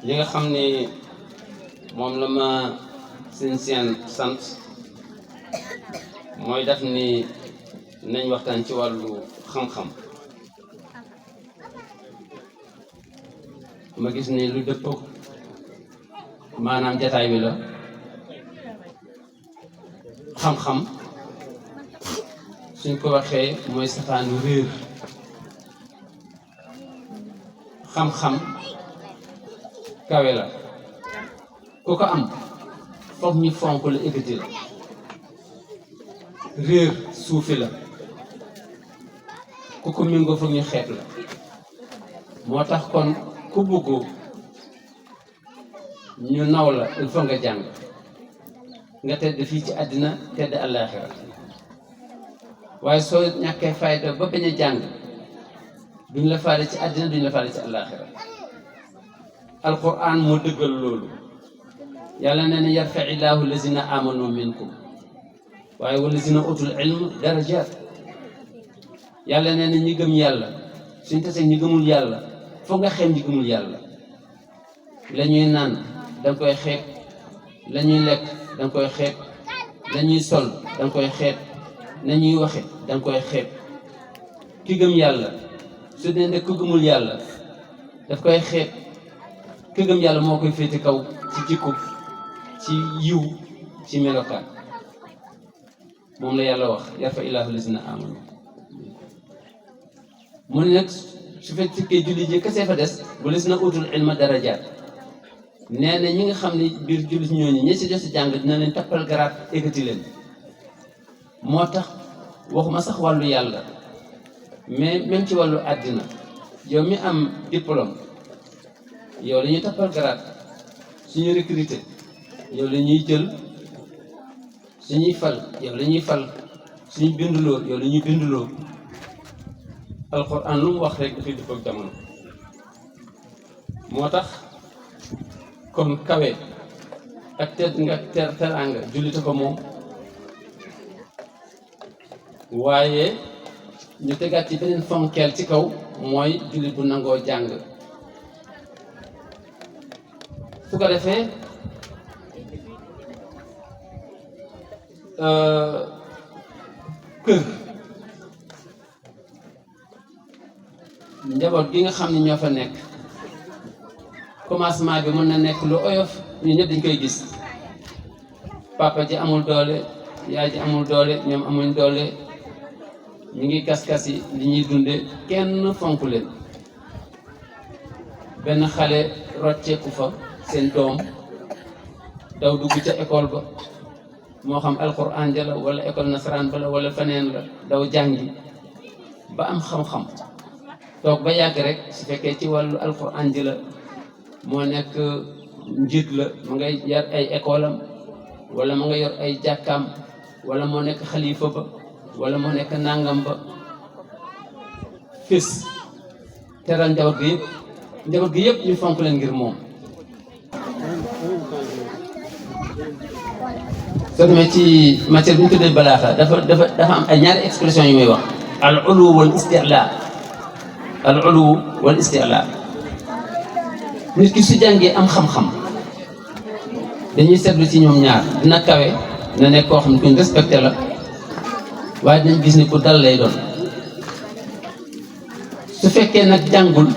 li nga xam ni moom la ma seen sant mooy def ni nañ waxtaan ci wàllu xam-xam. ma gis ni lu dëppoo maanaam jataay bi la. xam-xam suñ ko waxee mooy safaanu réer. xam-xam kawe la ku ko am foog ñu fonk la ekkati la. réer suufi la ku ko méngoo foog ñu xeeb la. moo tax kon ku bëgg ñu naw la il faut nga jàng nga tedd fii ci àddina tedd àllaaxira. waaye soo ñàkkee fayda ba bañ a jàng duñ la faale ci àddina duñ la faale ci àllaaxira. alquran moo dëggal loolu. yàlla nee na yarfa'i llaahu lazina amanu minkum waaye walazina utul ilm darajaat. yàlla nee na ñi gëm yàlla suñ tasee ñi gëmul yàlla foog nga xem ñi gëmul yàlla. la ñuy naan danga koy xeeb, la ñuy lekk danga koy xeeb, la ñuy sol danga koy xeeb, na ñuy waxe danga koy xeeb. ki gëm yàlla su dee ne ku gëmul yàlla daf koy xeeb. ki gëm yàlla moo koy féete kaw ci jikko, ci yiw, ci melokaan. moom la yàlla wax yarfa'i llaahu lazina amanu. mu ne nag su fekkee julli ji kese fa des bu lazina utul ilma darajaat. nee na ñi nga xam ne biir jullit ñooñu ñi si des jàng dina leen tappal garaat ekkati leen. moo tax waxuma sax wàllu yàlla mais même ci wàllu àddina yow mi am diplôme yow la ñuy tappal garaat. suñu recruter yow la ñuy jël, suñuy fal yow la ñuy fal, suñu binduloo yow la ñuy binduloo. alxuraan lu mu wax rek dafay dëppoo ak jamono. moo tax kon kawe ak tedd nga teraanga jullite ko moom. waaye ñu tegaat ci beneen fonkeel ci kaw mooy jullit bu nangoo jàng. su ko defee kër njaboot gi nga xam ne ñoo fa nekk commencement bi mën na nekk lu oyof ñu ñëpp dañ koy gis. papa ji amul doole, yaay ji amul doole, ñoom amuñ doole, ñu ngi kas-kas yi li ñuy dunde kenn fonk leen. benn xale rocceeku fa seen doom daw dugg ca école ba moo xam alquran ja la wala école nasaraan ba la wala feneen la, daw jàngi ba am xam-xam toog ba yàgg rek su fekkee ci wàllu alquran ji la moo nekk njiit la mu ngay yar ay école am wala mu nga yor ay jàkkaam wala moo nekk xalifa ba wala moo nekk nangam ba fés teral njaboot gi yëpp ñu fonk leen ngir moom. soo demee ci matière bi ñu tuddee balaaxa dafa am ay ñaari expression yu muy wax al ulu wal istila. al ulu wal istila. nit ki su jàngee am xam-xam dañuy seetlu ci ñoom ñaar dina kawe na nekk koo xam ne kuñ respecté la waaye dinañ gis ni ku dal lay doon. su fekkee nag jàngul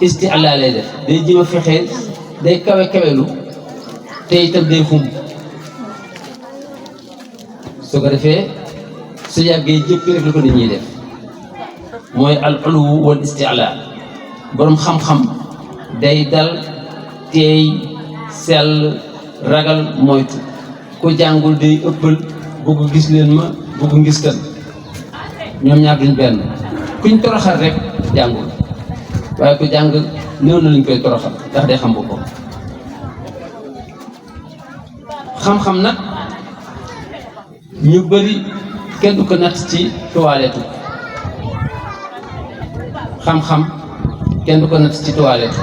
istila lay def day jéem a fexe day kawelu te itam day xum. su ko defee su yàggee jëppi rek la ko nit ñuy def mooy al ulu wal istila. boroom xam-xam day dal teey sell ragal moytu. ku jàngul day ëppal bëgg gis leen ma bëgg ngis kan. ñoom ñaar duñ benn. kuñ toroxal rek jàngul waaye ku jàng néew na luñ koy toroxal ndax day xam boppam. xam-xam nag ñu bari kenn du ko natt ci toilette. xam-xam kenn du ko natt ci toilette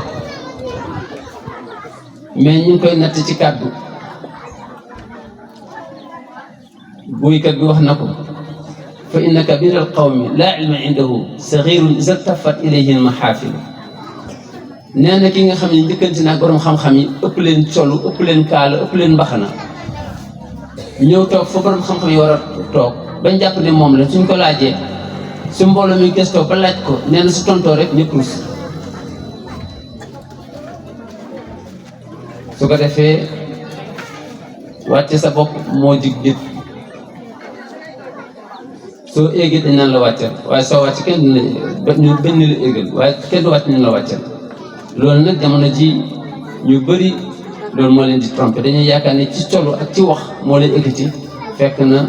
mais ñu ngi koy natt ci kàddu. buykat bi wax na ko fa inna kabira al qawmi laa ilma indahu sagiirun iza ltafat ilayhi al maxaafilu nee na ki nga xam ne njëkkanti naa borom xam-xam yi ëpp leen colu ëpp leen kaala ëpp leen mbaxana ñëw toog fa borom xam-xam yi war a toog bañ jàpp ne moom la suñ ko laajee su mbooloo mi gëstoo ba laaj ko nee na su tontoo rek ñëpp rus su ko defee wàcce sa bopp moo jig nit soo éegee dañ naan la wàccal waaye soo wàcc kenn du ñu bañ la éegal waaye kenn du wàcc ñu la wàccal loolu nag jamono ji ñu bëri loolu moo leen di trompé dañuy yaakaar ne ci solo ak ci wax moo leen ekkiti fekk na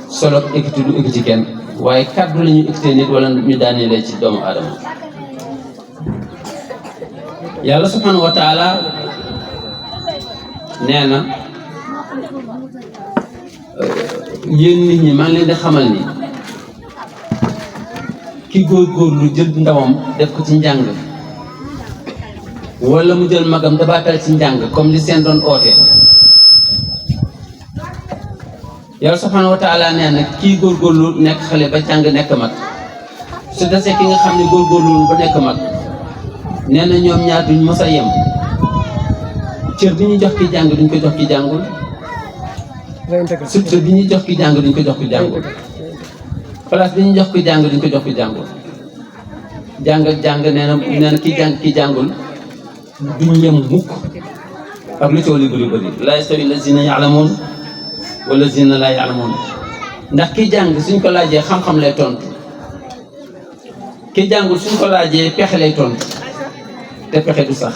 solo ak ekkiti du ekkiti kenn waaye kàddu la ñuy ekkitee nit wala ñu daanee lay ci doomu aadama yàlla subhanahu wa taala nee na yéen nit ñi maa ngi leen di xamal ni ki góorgóorlu jël ndawam def ko ci njàng wala mu jël magam dabaatal ci njàng comme li seen doon oote yàlla subhanahu wa taala nee na kii góorgóorlu nekk xale ba jàng nekk mag su desee ki nga xam ne góorgóorlu ba nekk mag nee na ñoom ñaar duñ mos a yem cër bi ñu jox ki jàng duñ ko jox ki jàngul sutura bi ñu jox ki jàng duñ ko jox ki jàngul place bi ñu jox ki jàng duñ ko jox ki jàngul jàng ak jàng nee na ki jàng ki jàngul duñ yem mukk ak lu coow li bëri bëri laa yastawi lazina yaalamuun wa lazina laa yaalamuun ndax ki jàng suñ ko laajee xam-xam lay tontu ki jàngul suñ ko laajee pexe lay tontu te pexe du sax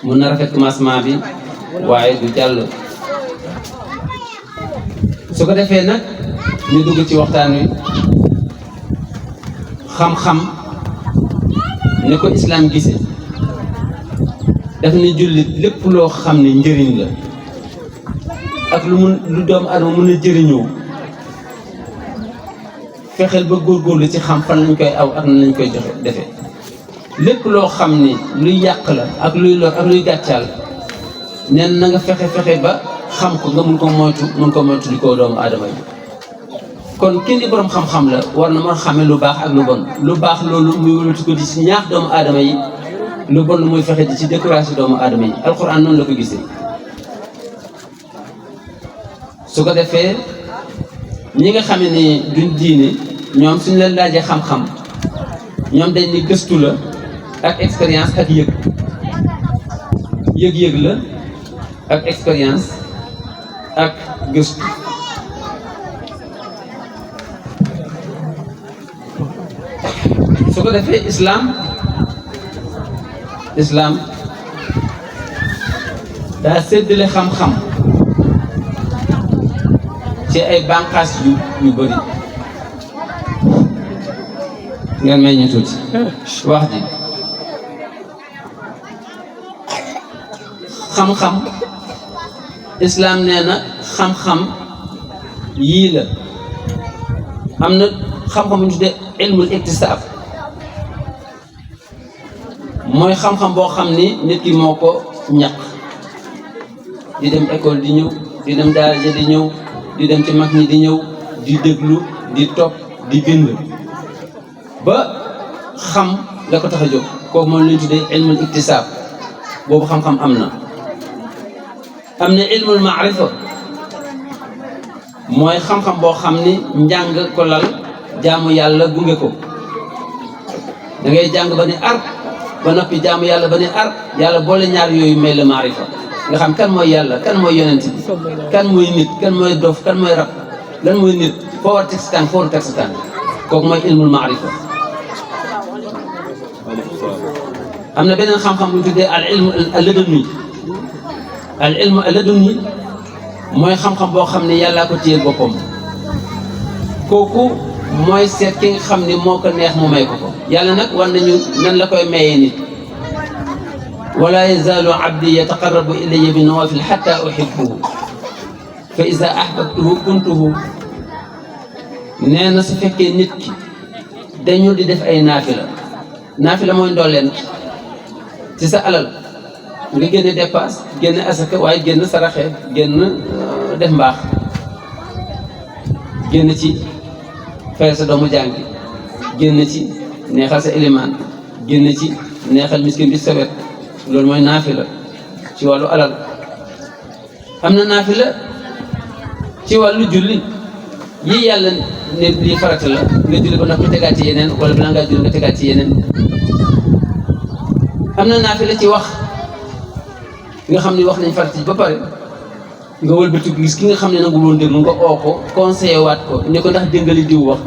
mun na rafet commencement bi waaye du jàll su ko defee nag ñu dugg ci waxtaan wi xam-xam ne ko islaam gisee daf ne jullit lépp loo xam ne njëriñ la ak lu doomu adama mën a jëriñoo fexeel ba góorgóorlu ci xam fan lañ koy aw ak nan lañ koy joxe defee lépp loo xam ni luy yàq la ak luy lor ak luy gàccaal neen na nga fexe ba xam ko nga mun ko moytu di ko doomu aadama yi kon kenn di borom xam-xam la war na mën a xamee lu baax ak lu bon lu baax loolu muy wëlbati ko di ci ñaax doomu aadama yi lu bon muy fexe di ci découragé doomu aadama yi alxuraan noonu la ko gisee su ko defee ñi nga xam ne duñ diine ñoom suñ leen laajee xam-xam ñoom dañ ni gëstu la ak expérience ak yëg-yëg la ak expérience ak gëstu su ko defee islam daa séddale xam-xam ci ay bànqaas yu bëri ngeen may ñu tuuti wax ji xam-xam islam nee na xam-xam yii la am na xam-xam bu ñu tuddee ilmul iktisaab mooy xam-xam boo xam ni nit ki moo ko ñaq di dem école di ñëw di dem daara ja di ñëw di dem ci mag ñi di ñëw di déglu di topp di bind ba xam la ko tax a jóg kooku moom lañu tuddee ilmul iktisaab boobu xam-xam am na ilmul maarifa mooy xam-xam boo xam ni njàng ko lal jaamu yàlla gunge ko da ngay jàng ba ne ar ba noppi jaamu yàlla ba ne ar yàlla boole ñaar yooyu may la maarifa nga xam kan mooy yàlla kan mooy yonent bi kan mooy nit kan mooy dof kan mooy rab lan mooy nit foo war a teg sa tànk foo war a teg sa tànk kooku mooy ilmul maarifa am na beneen xam-xam bu ñu tuddee al ilmu alladuni al ilmu alladuni mooy xam-xam boo xam ne yàllaa ko téye boppam kooku mooy seet ki nga xam ne moo ko neex mu may ko yàlla nag war nañu nan la koy mayee nit wala yazaalu abdi yataqarrabu ilayya bi nawafil xatta uhibbuhu fa iza ahbabtuhu kuntuhu nee na su fekkee nit ki dañu di def ay naafila mooy ndolleen ci sa alal nga génne dépasse génne asaka waaye génn saraxe génn def mbaax génn ci fayal sa doomu jàngi génn ci neexal sa élément génn ci neexal miskin bi sa wet loolu mooy naafila ci wàllu alal. am na naafila ci wàllu julli yii yàlla ne lii farata la nga julli ba noppi tegaat ci yeneen wala balaa ngaa julli nga tegaat ci yeneen. am na naafila ci wax nga xam ni wax nañ farata ci ba pare nga wëlbati gis ki nga xam ne nangul woon déglu nga oo ko conseillé waat ko ne ko ndax déggali diw wax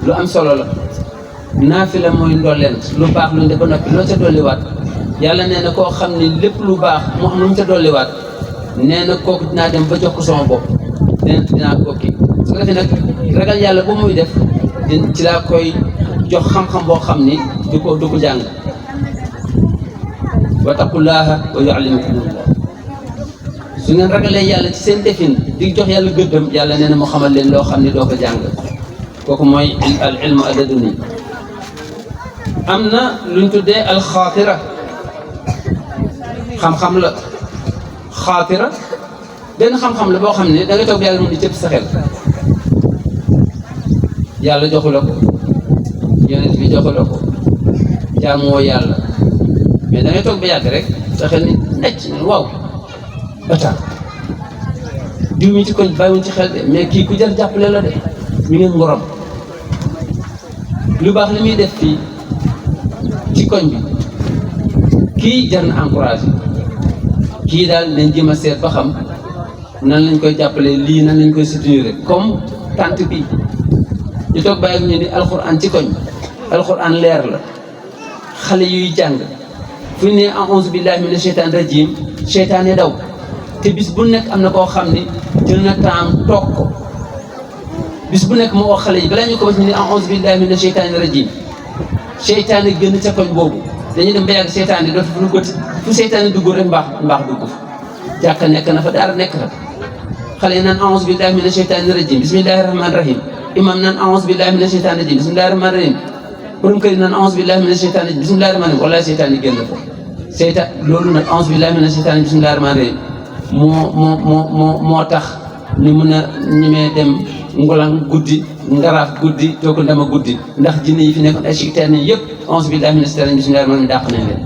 lu am solo la. naafila mooy ndolleen lu baax lu ñu def ba noppi loo ca dolliwaat yàlla nee na koo xam ne lépp lu baax moo xam lu mu ca dolliwaat nee na kooku dinaa dem ba jox ko sama bopp dinaa ko kii su ko defee nag ragal yàlla bu muy def ci laa koy jox xam-xam boo xam ni du ko jàng. wattaqullaaha wa yuallimukumullah su ngeen ragalee yàlla ci seen defin di jox yàlla gëddam yàlla nee na mu xamal leen loo xam ne doo ko jàng kooku mooy al ilmu adaduni. am na luñ tuddee al xaatira xam-xam la xaatira benn xam-xam la boo xam ne da ngay toog yàlla moom di cëpp sa xel yàlla joxu la ko yonent bi joxu la ko jaamoo yàlla mais da ngay toog ba yàgg rek sa xel ni necc waaw attends diw mi ci koñ bàyyiwuñ ci xel de mais kii ku jar jàppale la de mi ngeen ngorom lu baax li muy def fii ci koñ bi kii jar na encouragé kii daal nañ jéem a seet ba xam nan lañ koy jàppale lii nan lañ koy soutenir comme tant bi ñu toog bàyyi ñu ni alxuraan ci koñ alxuraan leer la xale yuy jàng fu ñu ne a'uuzu billahi mina sheytaan rajim seytaane daw te bis bu nekk am na koo xam ni jël na temps toog ko bis bu nekk moo wax xale yi balaa ñu ko wax ñu ne a'uuzu billahi mina sheytaani rajim seytaane gën ca koñ boobu dañuy dem ba yàgg seytaane dootu fu dugg fu seytaane dugg rek mbaax dugg fa jàkka nekk na fa daara nekk na xale yi naan a'uuzu billahi mina sheytaani rajim bismillahi rahmaani rahim imam naan a'uuzu billahi mina sheytaani rajim bismillahi rahmaani rahim borom kër yi naan a'uuzu billahi mina sheytaani rajim bismillahi rahmaani rahim wala seytaane génn fa loolu nag a'uuzu billahi mina sheytaani bismillahi rahmaani rahim moo tax ñu mën a ñemee dem ngolang guddi ngaraaf guddi toog ndama guddi ndax jinne yi fi nekkoon ay seytaane yëpp a'uuzu billahi mina sheytaani rajim bismillahi rahmaani rahim dàq nañ leen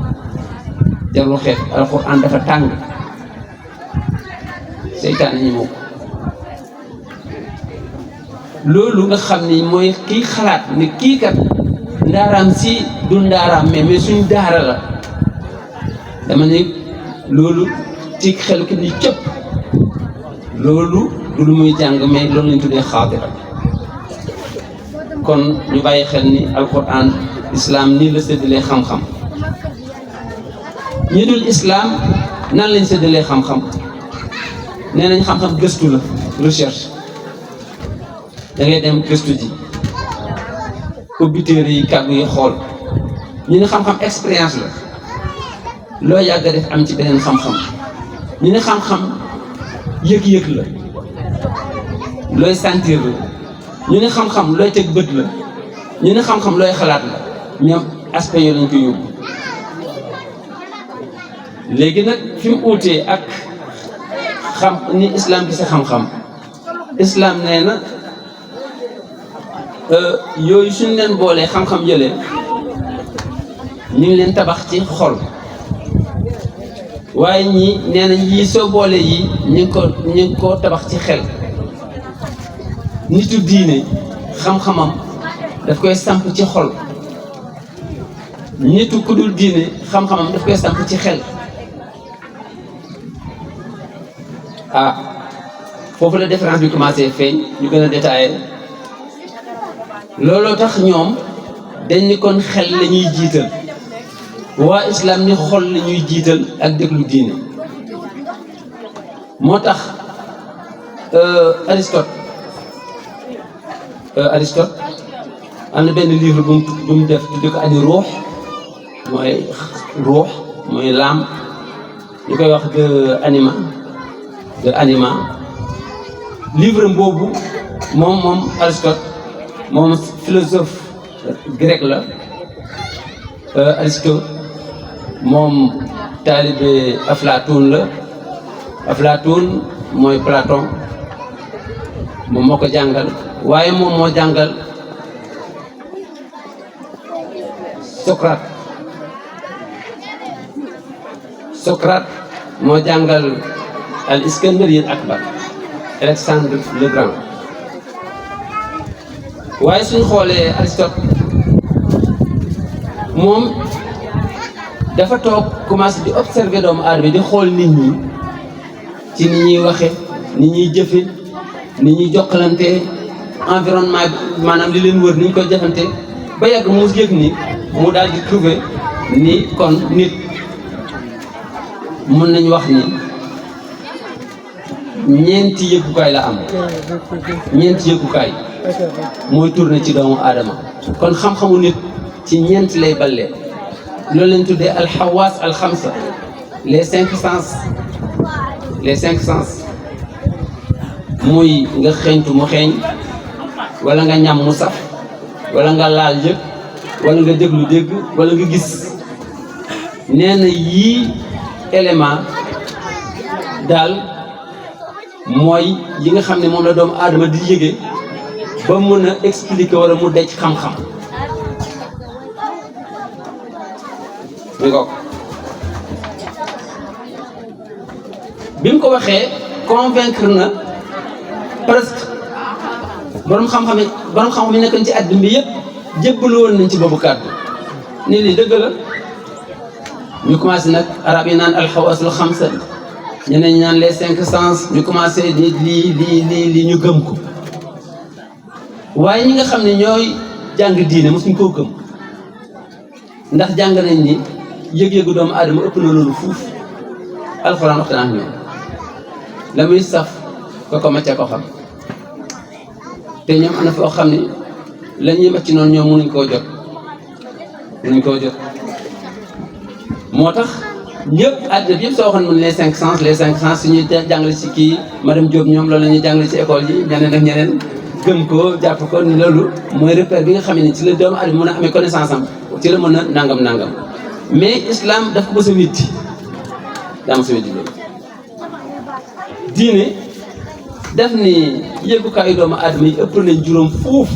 jarul xeet alxuraan dafa tàng seytaane ñi moo loolu nga xam ni mooy kii xalaat ne kii kat ndaaraam si du ndaaraam mais suñ daara la dama ne loolu ci xelu ki ni cëpp loolu du lu muy jàng mais loolu lañ tuddee xaatira kon ñu bàyyi xel ni alquran islam nii la séddalee xam-xam ñi dul islam nan lañ séddalee xam-xam nee nañ xam-xam gëstu la recherche da ngay dem gëstu ji ubbi téere yi kàggu yi xool ñu ne xam-xam expérience la loo yàgg a def am ci beneen xam-xam ñu ne xam-xam yëg-yëg la looy sentir la ñu ne xam-xam looy teg bët la ñu ne xam-xam looy xalaat la ñoom aspect yooyu lañ ko yóbbu léegi nag fi mu uutee ak xam ni islam gise xam-xam islam nee na yooyu suñ leen boolee xam-xam yëlee ñu ngi leen tabax ci xol waaye ñii nee nañ yii soo boolee yii ñu ngi ko tabax ci xel nitu diine xam-xamam daf koy samp ci xol nitu ku dul diine xam-xamam daf koy samp ci xel foofu la différence bi commencé feeñ ñu gën a détaillé looloo tax ñoom dañ ni kon xel la ñuy jiital waa islam ni xol la ñuy jiital ak déglu diine moo tax Aristote am na benn livre bu mu def tudde ko ani ruux mooy l'âme ñu koy wax de anima livre boobu moom Aristote moom philosophe grec la Aristote moom taalibe Aflaatoon la Aflaatoon mooy Platon moom moo ko jàngal waaye moom moo jàngal Socrate Socrate moo jàngal al Iskandari al Akbar Alexandre le Grand waaye suñ xoolee Aristote moom dafa toog commencé di observer doomu aadama di xool nit ñi ci ni ñuy waxe ni ñuy jëfe ni ñuy jokkalante environnement bi maanaam li leen wër ni ñu koy jëfante ba yàgg mu yëg ni mu daal di trouver ni kon nit mën nañu wax ni ñeenti yëggukaay la am ñeenti yëggukaay mooy tourné ci doomu aadama kon xam-xamu nit ci ñeent lay ballee loolu lañ tuddee alxawaas alxamsa les cinq sens muy nga xeeñtu mu xeeñ wala nga ñam mu saf wala nga laal yëg wala nga déglu dégg wala nga gis nee na yii élément daal mooy yi nga xam ne moom la doomu aadama di yëge ba mën a expliquer wala mu dej xam-xam mi ngoog bi mu ko waxee convaincre na presque borom xam-xam yi nekkoon ci àddina bi yëpp jébbalu woon nañ ci boobu kàddu ni lii dëgg la ñu commencé nag arab yi naan alxawaasul xamsa ñeneen ñi naan les cinq sens ñu commencé ni lii ñu gëm ko waaye ñi nga xam ne ñooy jàng diine mosuñ koo gëm ndax jàng nañ ni yëg-yëgu doomu aadama ëpp na loolu fuuf alxuraan waxtaan ak ñoom la muy saf ko macca ko xam te ñoom am na foo xam ne la ñuy macc noonu ñoom mënuñ koo jot moo tax ñëpp àddina bi yëpp soo waxoon mun les cinq sens suñuy jàngale ci kii madame Diop ñoom loolu la ñuy jàngale ci école yi ñeneen ak ñeneen gëm ko jàpp ko ni loolu mooy repère bi nga xam ne ci la doomu aadama mën a amee connaissance am ci la mën a nangam mais islam daf ko mos a witti daa mos a witti loolu diine daf ni yëggukaayu doomu aadama yi ëpp nañ juróom fuuf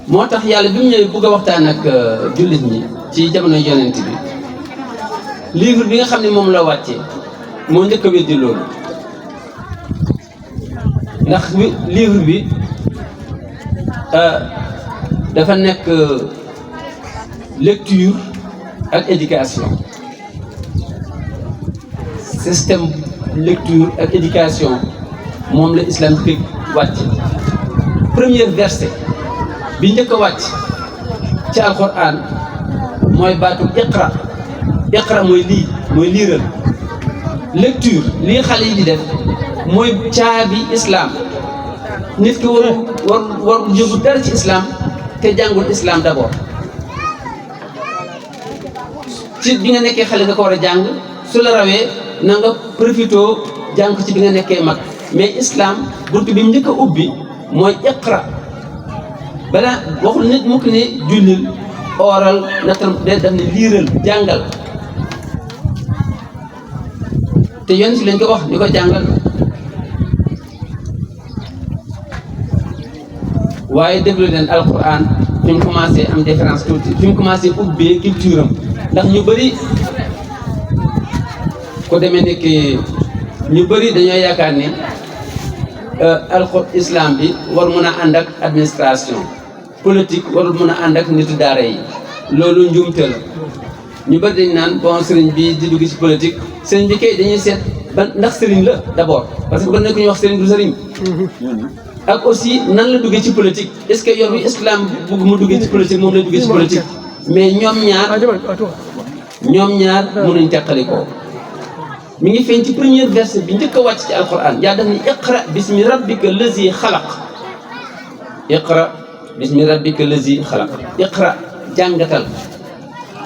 moo tax yàlla bi mu ñëwee bëgg a waxtaan ak jullit ñi ci jamono yonent bi livre bi nga xam ne moom la wàccee moo njëkk a weddi loolu ndax livre bi dafa nekk lecture ak éducation système lecture ak éducation moom la islam bi wàcce premier verset bi njëkk a wàcc ci alquran mooy baatu iqra mooy lii mooy liiral lecture lii xale yi di def mooy caabi islam nit ki war yóbbu dara ci islam te jàngul islam d'abord ci bi nga nekkee xale nga ko war a jàng su la rawee na nga profitoo jàng ci bi nga nekkee mag mais islam buntu bi mu njëkk a ubbi mooy iqra balaa waxul nit mukk ne jullil oral nattal daf ne liiral jàngal te yoon si lañ ko wax ni ko jàngal waaye déglu leen alquran fi mu commencé am différence tuuti fi mu commencé ubbee culture am ndax ñu bëri ko demee nekk ñu bëri dañoo yaakaar ni islam bi war mun a ànd ak administration politique warul mun a ànd ak nitu daara yi loolu njuumte la ñu bëri dañ naan bon sëriñ bi di dugg ci politique sëriñ bi kay dañuy seet ba ndax sëriñ la d'abord parce que ba nekk ñu wax sëriñ du sëriñ ak aussi nan la duggee ci politique est-ce que yow bi islam bugg mu duggee ci politique moom la duggee ci politique mais ñoom ñaar mënuñ teqali ko mi ngi feeñ ci premier verset bi njëkk a wàcc ci alquran yaa daf ni iqra bismi rabbika lazi xalaq iqra bismi rabbika lazi xalaq iqra jàngatal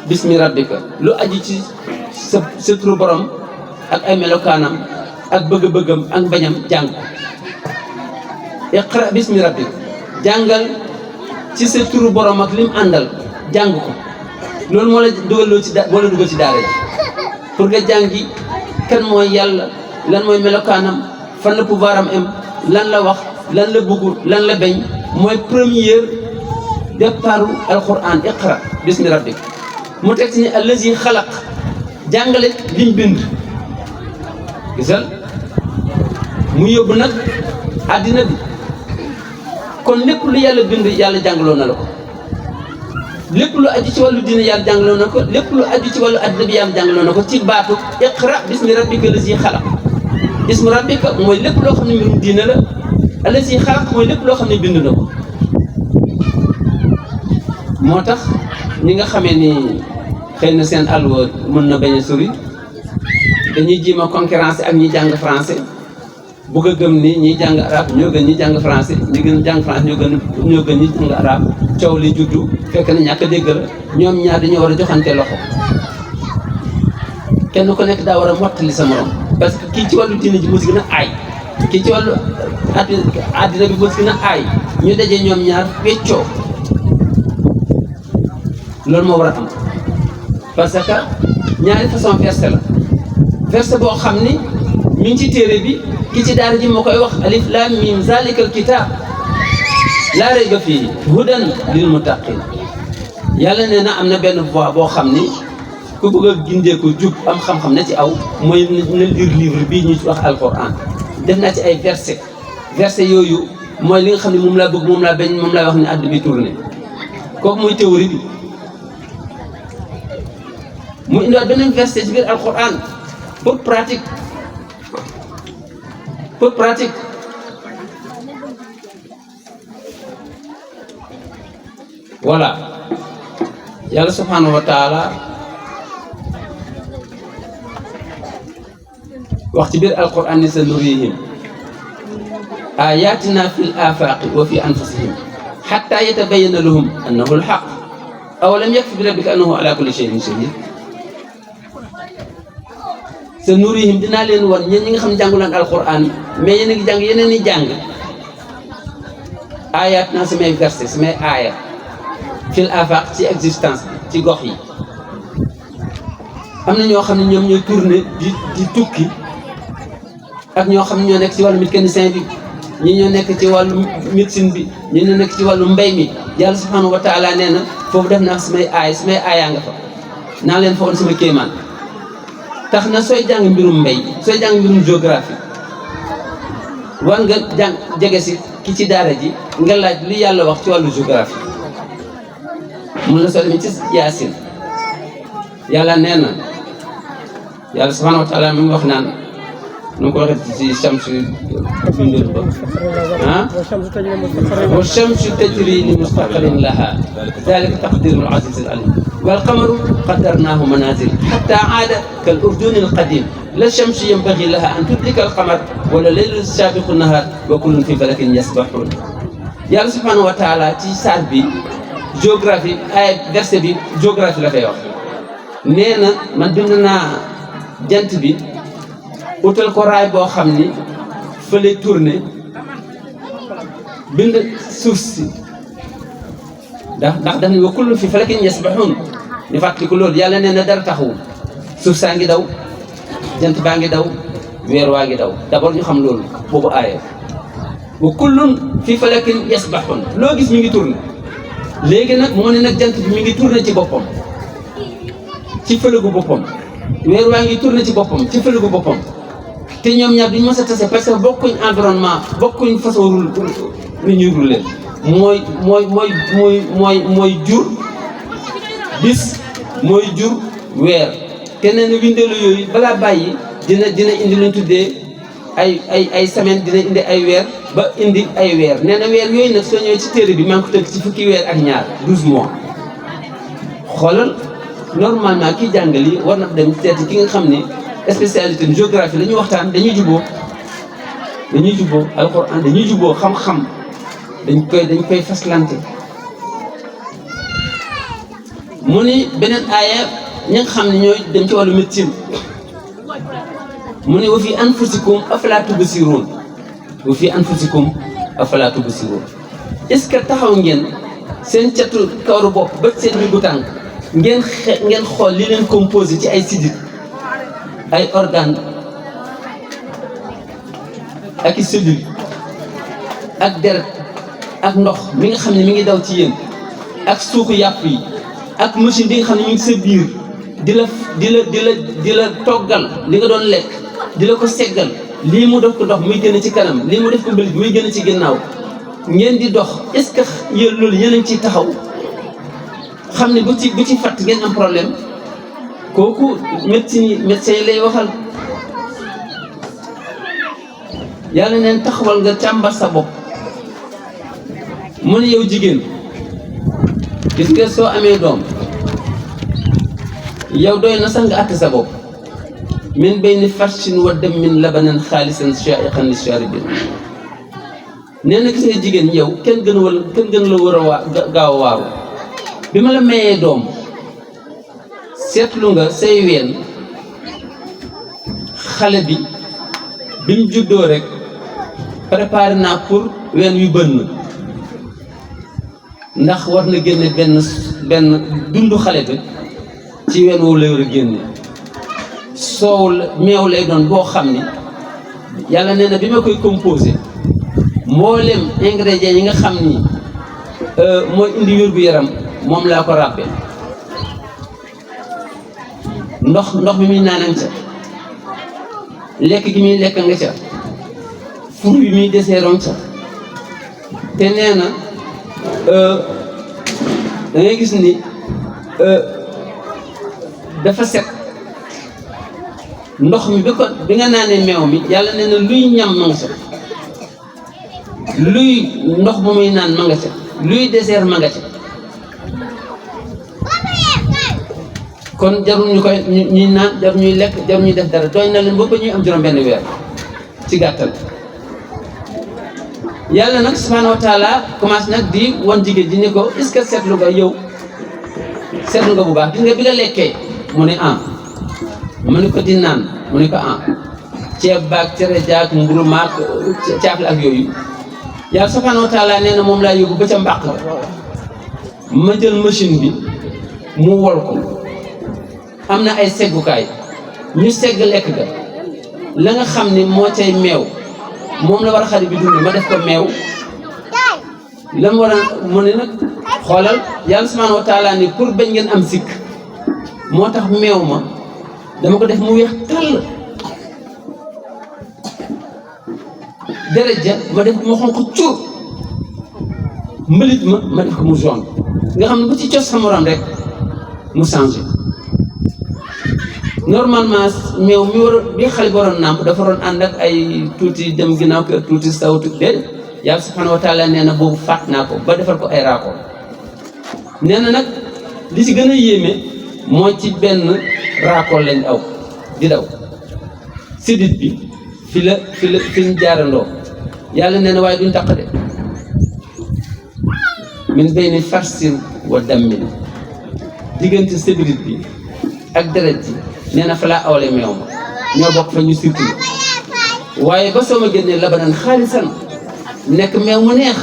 bismi rabbika lu aju ci sa turu borom ak ay melokaanam ak bëgg-bëggam ak bañam jàng ko iqra bismi rabbika jàngal ci sa turu borom ak lim àndal jàng ko loolu moo la dugal ci daara ji pour nga jàngi kan mooy yàlla lan mooy melokaanam fan la pouvoir am lan la wax lan la bëgg lan la bañ mooy première départu alquran iqra bismi rabbik mu teg ci ni allazi xalaq jàngale liñ bind gisal mu yóbbu nag àddina bi kon lépp lu yàlla bind yàlla jàngaloo na la ko lépp lu aju ci wàllu diine yàlla jàngaloo na ko lépp lu aju ci wàllu àddina bi yàlla jàngaloo na ko ci baatu iqra bismi rabbika allazi xalaq bismi rabbika mooy lépp loo xam ne mbirum diine la allazi xalaq mooy lépp loo xam ne bind na ko moo tax ñi nga xamee ni xëy na seen alwa mën na bañ a sori dañuy jéem a concurrence ak ñi jàng français bugg a gëm ni ñi jàng arabe ñoo gën ñi jàng français ñi gën jàng français ñoo gën ñi jàng arabe coow li juddu fekk na ñàkk a dégg la ñoom ñaar dañoo war a joxante loxo kenn ku nekk daa war a mottali sa morom parce que kii ci wàllu diine ji moo si gën a aay kii ci wàllu àddina bi moo si gën a aay ñu dajee ñoom ñaar weccoo loolu moo war a am parce que ñaari façon verset la verset boo xam ni mi ngi ci téere bi ki ci daara ji moo koy wax alif lam mim zalikal kitab laa rayba fiihi hudan lil muttaqin yàlla nee na am na benn voie boo xam ni ku bëgg a gindee ko jub am xam-xam na ci aw mooy na lire livre bii ñu ci wax alquran def naa ci ay verset yooyu mooy li nga xam ne moom laa bëgg moom laa bañ moom laa wax ni àdd bi tourné kooku mooy théorie bi mu indiwaat beneen verset ci biir alquran pour pratique voilà yàlla subhanahu wa taala wax ci biir alquran ni sa nurihim ayatina fi l afaqi wa fi anfusihim xatta yatabayana lahum annahu alxaq aw lam yakfi bi rabbika annahu ala kulli shay'in shahid sa nurihim dinaa leen wan ñeen ñi nga xam ne jàngulaan alquran mais yéen a ngi jàng yeneen i jàng ayat naa samay verset samay aaya fil afaq ci existence bi ci gox yi am na ñoo xam ne ñoom ñooy tourné di tukki ak ñoo xam ne ñoo nekk ci wàllu mécanicien bi ñi ñoo nekk ci wàllu médecine bi ñi ñoo nekk ci wàllu mbay mi yàlla subhanahu wa taala nee na foofu def naa samay aayaa nga fa naa leen fa woon sama kéemaan tax na sooy jàng mbirum mbay sooy jàng mbirum géographie war nga jàng jege si ki ci daara ji nga laaj li yàlla wax ci wàllu géographie mun la soo demee ci yaasin yàlla nee na yàlla subhanahu wa taala mi ngi wax naan nu ko waxee ci Shamsu bindul ba wa shamsu tajri li mustaqarrin laha dalika taqdirul azizil alim wal qamaru qaddarnahu manazil hatta aada kal urduni al qadim la shamsu yanbaghi laha an tudrika al qamar wala laylu sabiqu nahar wa kullun fi falakin yasbahun yàlla subhanahu wa taala ci saar bi géographie ay verset bi géographie la koy wax nee na man bind naa jant bi utal ko raay boo xam ni fa lay tourné bind suuf si ndax daf ni wa kullu fi falakin yasbahun ñu fàttali ko loolu yàlla nee na dara taxawul suuf saa ngi daw jant baa ngi daw weer waa ngi daw d'abord ñu xam loolu boobu aaya wa kullun fi falakin yasbahun loo gis mi ngi tourné léegi nag moo ne nag jant bi mi ngi tourné ci boppam ci fëlëgu boppam weer waa ngi tourné ci boppam ci fëlëgu boppam te ñoom ñaar duñ mës a tase parce que bokkuñ environnement bokkuñ façon rul ni ñuy rouler mooy jur bis mooy jur weer te nee na windeelu yooyu balaa bàyyi dina indi luñ tuddee ay semaine dina indi ay weer ba indi ay weer nee na weer yooyu nag soo ñëwee ci téere bi maa ngi ko tënk ci fukki weer ak ñaar 12 mois xoolal normalement kii jàngal yi war na dem seeti ki nga xam ne spécialité de géographie la ñuy waxtaan dañuy juboo alquran dañuy juboo xam-xam dañ koy faslante mu ni beneen aaya ñi nga xam ne ñooy dem ci wàllu médecine mu ni wa fi anfusikum afala tubsirun wa fi anfusikum afala tubsirun est-ce que taxaw ngeen seen catu kawaru bopp ba seen bi bu tànk ngeen xool li leen composé ci ay sidit ay organe ak i cellule ak deret ak ndox mi nga xam ne mi ngi daw ci yéen ak suuxu yàpp yi ak machine bi nga xam ne ñu ngi sa biir di la toggal li nga doon lekk di la ko seggal lii mu def ko dox muy génn ci kanam lii mu def ko mbalit muy génn ci ginnaaw ngeen di dox est-ce que yéen loolu yéen a ngi ciy taxaw xam ne bu ci fatt ngeen am problème kooku médecin yi lay waxal. yàlla neen taxawal nga càmbar sa bopp mu ne yow jigéen gis nga soo amee doom yow doy na sax nga àtt sa bopp min bayni farshin wa dammin labanan xaalisan shaa'iqan lishaaribin nee na gis nga jigéen yow kenn gën la war a gaaw a waaru bi ma la mayee doom seetlu nga say ween xale bi mu juddoo rek préparé naa pour ween yu bënn ndax war na génne benn dundu xale bi ci ween woowu lay war a génne soow meew lay doon boo xam ni yàlla nee na bi ma koy composé mboolem ingrédients yi nga xam ni mooy indi wér-gu-yaram moom laa ko ràbbe ndox bi muy naanan ca lekk gi muy lekk nga ca fur bi muy deseeroon ca te nee na da ngay gis ni dafa set ndox mi bi nga naanee meew mi yàlla nee na luy ñam ma nga ca luy ndox bu muy naan ma nga ca luy dessert ma nga ca kon jarul ñu koy ñuy naan jarul ñuy lekk jarul ñuy def dara doy na leen ba ñuy am juróom-benn weer ci gàttal. yàlla nag subhanahu wa taala commencé nag di wan jigéen ji ni ko est-ce que seetlu nga yow seetlu nga bu baax gis nga bi nga lekkee mu ne mu ne ko di naan mu ne ko ceeb baag cere jaag mburu maag caafle ak yooyu yàlla subhanahu wa taala nee na moom laa yóbbu ba ca mbàq ga ma jël machine bi mu wol ko am na ay seggukaay ñu segg lekk ga la nga xam ni moo cay meew moom la war a xarit bi dund ma def ko meew la mu war a mu ne nag xoolal yàlla subhanahu wa taala ni pour bañ ngeen am sikk moo tax meew ma dama ko def mu weex tàll deret ja ma def ko mu xonq cur mbalit ma def ko mu jaune nga xam ne bu ci cos sa morom rek mu changé normalement meew mi bi xale bi waroon nàmp dafa waroon ànd ak ay tuuti dem ginnaaw kër tuuti saw tuuti déedéet yàlla subhanahu wa taala nee na boobu fàtt naa ko ba defal ko ay raakool nee na nag li ci gën a yéeme moo ci benn raakool lañ aw di daw sidit bi fi ñu jaarandoo yàlla nee na waaye duñ taq de min bayni farsin wa dammin diggante sidit bi ak deret ji nee na fa laa awle meew ma ñoo bokk fa ñu circulé waaye ba soo ma génnee labanan xaalisan nekk meew mu neex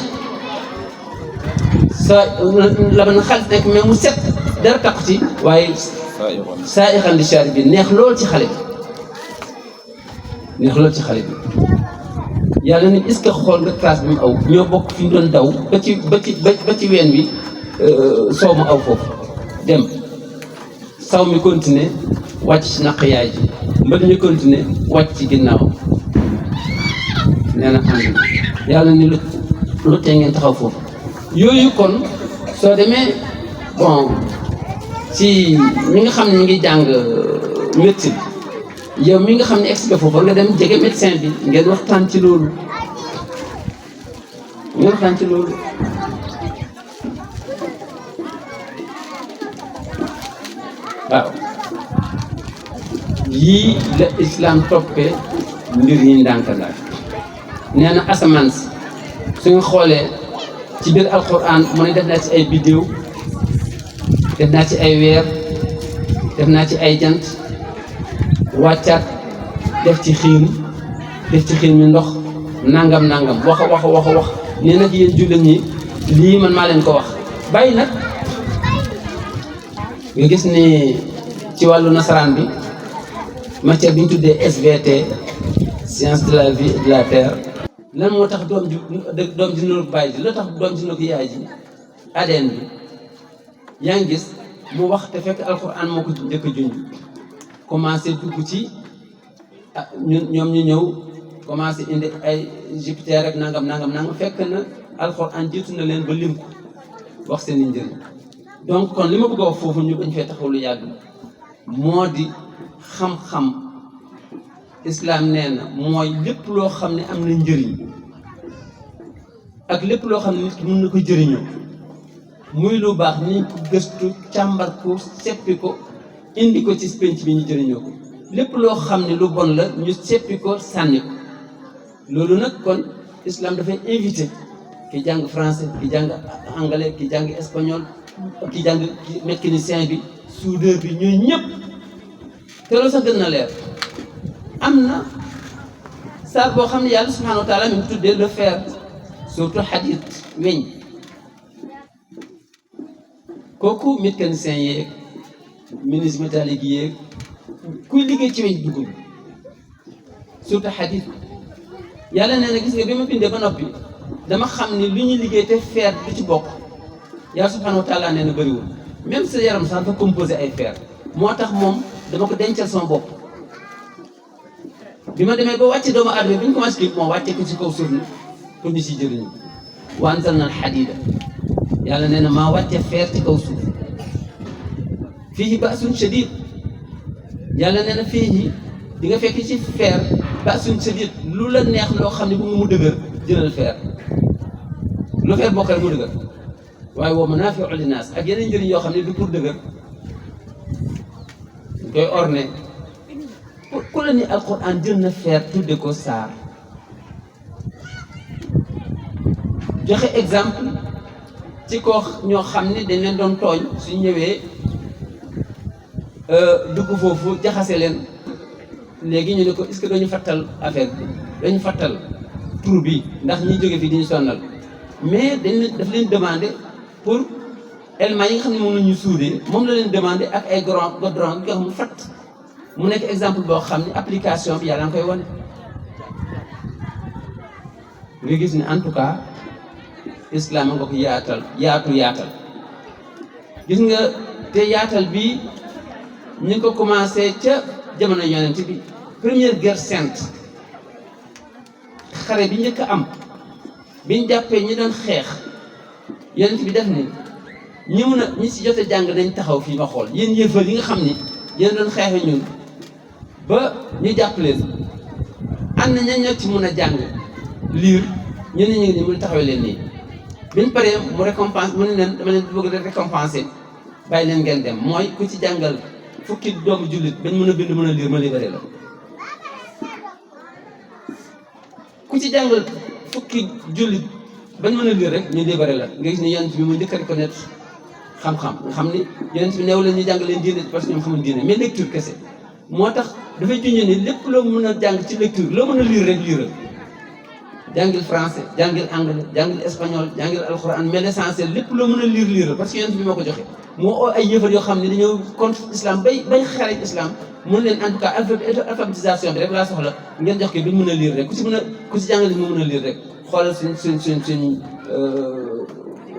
labanan xaalis nekk meew mu set dara taq ci waaye saa ixan li shaari bi neex lool ci xale bi yàlla ni est-ce que xool nga trace bi mu aw ñoo bokk fi ñu doon daw ba ci ween wi soow mu aw foofu dem saw mi continuer wàcc ci naq yaay ji mbët mi continuer wàcc ci ginnaaw nee na ànd yàlla ni lu tee ngeen taxaw foofu yooyu kon soo demee bon ci ñi nga xam ne ñu ngi jàng médecine yow mi nga xam ne expert foofu nga dem jege médecin bi ngeen waxtaan ci loolu waaw yii la islam toppee mbir yi ndànk daal nee na asamaan si su nga xoolee ci biir alquran mu ne def naa ci ay bidéew def naa ci ay weer def naa ci ay jant wàccaat def ci xiin mi ndox nangam wax nee nag yéen jullit ñi lii man maa leen ko wax bàyyi nag nga gis ni ci wàllu nasaraan bi matière bi ñu tuddee SVT science de la vie et de la terre lan moo tax doom ji nuru bàyyi ji la tax doom ji nuru yaay ji ADN bi yaa ngi gis mu wax te fekk alquran moo ko njëkk a junj commencé dugg ci ñoom ñu ñëw commencé indi ay Jupiter rek nangam fekk na alquran jiitu na leen ba lim ko wax seen i njëriñ. donc kon li ma bëgg a wax foofu ñu bañ fee taxaw lu yàgg moo di xam-xam islam nee na mooy lépp loo xam ne am na njëriñ ak lépp loo xam ne nit ki mën na ko jëriñoo muy lu baax ni ko gëstu càmbar ko seppi ko indi ko ci penc bi ñu jëriñoo ko lépp loo xam ne lu bon la ñu seppi ko sànni ko loolu nag kon islam dafay invité ki jàng français ki jàng anglais ki jàng espagnol ki jàng mécanicien bi soudeur bi ñooy ñëpp te loolu sax gën na leer am na saar boo xam ne yàlla subhanahu wa taala mi ngi tuddee le fer surtout hadith weñ kooku mécanicien yeeg ministre métallique yeeg kuy liggéey ci weñ dugub surtout hadith yàlla nee na gis nga bi ma bindee ba noppi dama xam ni lu ñuy liggéey te fer du ci bokk yàlla subhanahu wa taala nee na bëriwul même sa yaram sax dafa composé ay fer moo tax moom dama ko dencal sama bopp bi ma demee ba wàcce doomu aadama bi ñu commencé kii moo wàcce ko ci kaw suuf ni pour ñu si jëriñu wa anzalna al-hadiida yàlla nee na maa wàcce fer ci kaw suuf fiihi ba'sun shadiid yàlla nee na fiihi di nga fekk ci fer ba'sun shadiid lu la neex loo xam ne bu mu dëgër jëlal fer lu fer bokk rek mu dëgër waaye wa manaafi'u linnaas ak yeneen njëriñ yoo xam ne du pour dëgër ñu koy orné ku la ni alquran jël na fer tudde ko saar joxe exemple ci ko ñoo xam ne dañ leen doon tooñ suñ ñëwee dugg foofu jaxase leen léegi ñu ne ko est-ce que dañu fattal affaire bi dañu fattal tur bi ndax ñi jóge fii di ñu sonnal mais daf leen demandé pour éléments yi nga xam ne moom la ñu suudee moom la leen demandé ak ay goudron nga xam mu fatt mu nekk exemple boo xam ne application bi yàlla nga koy wane nga gis ne en tout cas islam nga ko yaatal gis nga te yaatal bi ñu ngi ko commencé ca jamono yonent bi première guerre sainte xare bi njëkk a am biñ jàppee ñi doon xeex yonent bi def ni ñi si jot a jàng nañ taxaw fii ma xool yéen yëfal yi nga xam ni yéen doon xeexe ñun ba ñu jàpp leen am na ña ci mun a jàng liir ñeneen ñi ngi mu taxawee leen nii biñ paree mu récompense mu ne leen dama leen bëgg a récompenser bàyyi leen ngeen dem mooy ku ci jàngal fukki doomu jullit bañ mën a bind mën a liir ma libéré la ku ci jàngal fukki jullit bañ mën a liir rek ñu libéré la nga gis ne yonent bi mu njëkk a reconnaître xam-xam nga xam ni yonent bi neew leen ñu jàng leen diine parce que ñoom xamul diine mais lecture kese moo tax dafay junñe ni lépp loo mën a jàng ci lecture loo mën a lire rek liiral jàngil français jàngil anglais jàngil espagnol jàngil alxuraan mais l'essentiel lépp loo mën a liiral parce que yonent bi moo ko joxe moo oo ay yëfar yoo xam ne dañoo contre islam bay xareet islam mën leen en tout cas alphabétisation bi rek laa soxla ngeen jox ko bi ñu mën a lire rek ku si jàngale mu mën a lire rek xoolal suñ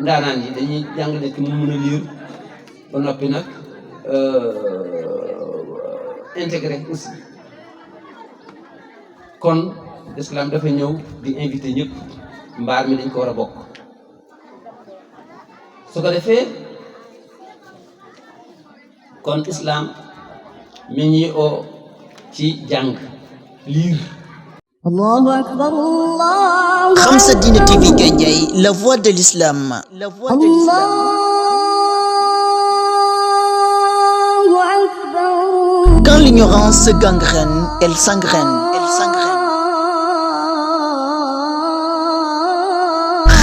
ndaanaan yi dañuy jàngale ki mu mën a lire ba noppi nag intégré aussi kon l'islam dafa ñëw di invité ñëpp mbaar mi dañ ko war a bokk su ko defee kon islam mi ñuy oo ci jàng liir Allahu akbar Allah. Khamsa Dine TV Gandiaye, la voix de l'islam. La voix de l'islam. Allahu akbar. Quand l'ignorance se gangrène, elle s'engraine. Elle s'engraine.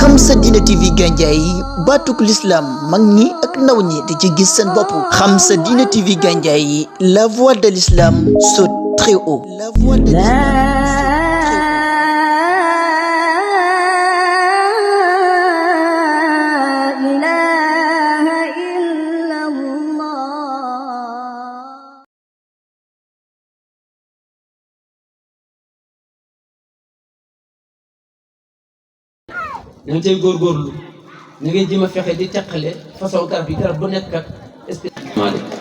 Khamsa Dine TV Gandiaye, batuk l'islam, mag ñi ak ndaw ñi di ci gis seen bopp. Khamsa Dine TV Gandiaye, la voix de l'islam saute très haut. La voix de l'islam. dañ cay góorgóorlu ni ngay jéem a fexe di teqale façon garab yi garab bu nekk ak espèce.